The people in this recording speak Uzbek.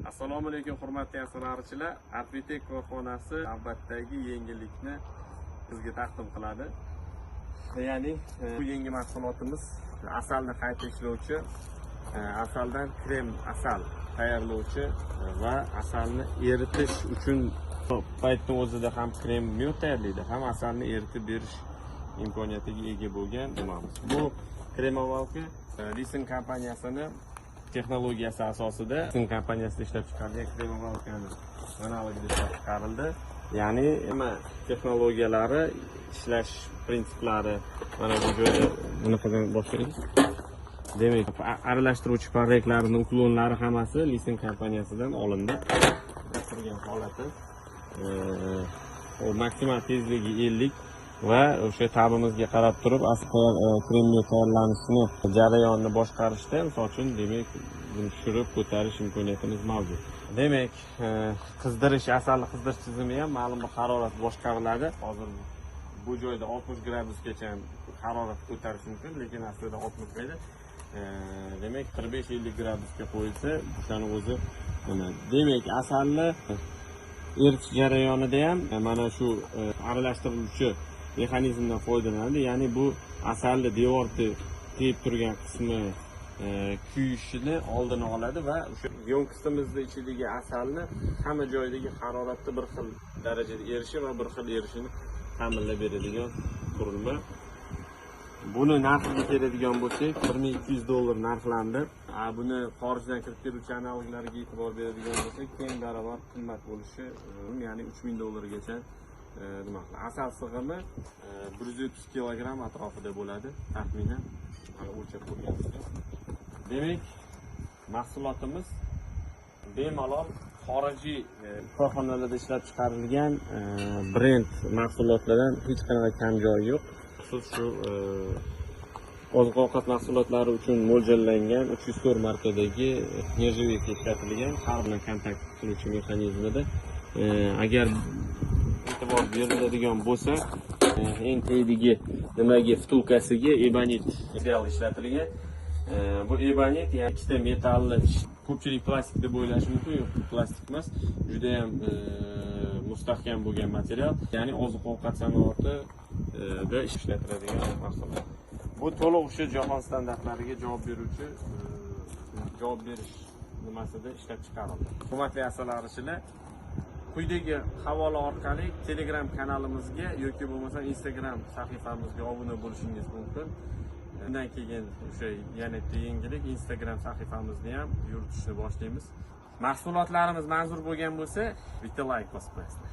Assalomu alaykum, hurmatli asalarichilar. Arpitek korxonasi navbatdagi yengillikni sizga taqdim qiladi. Ya'ni bu yangi mahsulotimiz asalni qayta ishlovchi, asaldan krem asal tayyorlovchi va asalni eritish uchun paytning o'zida ham krem мёд tayyorlaydi, ham asalni eritib berish imkoniyatiga ega bo'lgan nimamiz. Bu кремовалка Lisen kompaniyasini texnologiyasi asosida, Lisen kompaniyasida ishlab chiqarilgan кремовалка ni analogida ishlab chiqarildi. Ya'ni nima, texnologiyalari, ishlash prinsiplari mana bu joyda bunaqadan boshlaymiz. Demak, aralashtiruvchi parraklarini уклон lari hammasi Lisen kompaniyasidan olindi. Turgan holati. U maksimal tezligi 50 va o'sha ta'bimizga qarab turib asal kremni tayyorlanishini jarayonni boshqarishda, misol uchun, demak, buni tushirib ko'tarish imkoniyatimiz mavjud. Demak, qizdirish, asalni qizdirish tizimi ham ma'lum bir harorat boshqariladi. Hozir bu joyda 60 gradusgacha harorat ko'tarish mumkin, lekin aslida 60 edi. Demak, 45-50 gradusga qo'yilsa, o'shani o'zi nima. Demak, asalni eritish jarayonida ham mana shu aralashtiruvchi mexanizmdan foydalanadi. Ya'ni bu asalni devor tegib turgan qismi kuyishini oldini oladi va o'sha ёмкость imizni ichidagi asalni hamma joydagi haroratda bir xil darajada erishi va bir xil erishini ta'minlab beradigan qurilma. Buni narxiga keladigan bo'lsak, 1200 dollar narxlandi. Buni xorijdan kirib keluvchi analoglariga e'tibor beradigan bo'lsak, teng barobar qimmat bo'lishi, ya'ni 3000 dollargacha nima qiladi. Asal sig'imi 130 kilogramm atrofida bo'ladi taxminan. Mana, o'lchab ko'rganimizda. Demak, mahsulotimiz bemalol xorijiy korxonalarda ishlab chiqarilgan brend mahsulotlardan hech qanaqa kam joyi yo'q. Xusus shu oziq ovqat mahsulotlari uchun mo'ljallangan 304 markadagi нержавейка ishlatilgan har bilan kontakt qiluvchi mexanizmida. Agar e'tibor beriladigan bo'lsa, eng tagidagi nimaga, втулка siga ebonit material ishlatilgan. Bu ebonit, ya'ni ikkita metallni, ko'pchilik plastik deb o'ylashi mumkin, yo'q, bu plastik emas, judayam mustahkam bo'lgan material, ya'ni oziq ovqat sanoatida ishlatiladigan mahsulot. Bu to'liq o'sha jahon standartlariga javob beruvchi, javob berish nimasida ishlab chiqarildi. Hurmatli asalarichilar, quyidagi havola orqali Telegram kanalimizga yoki bo'lmasa Instagram sahifamizga obuna bo'lishingiz mumkin. Undan keyin o'sha yana bitta yangilik, Instagram sahifamizni ham yuritishni boshlaymiz. Mahsulotlarimiz manzur bo'lgan bo'lsa, bitta layk bosib qo'yasizlar.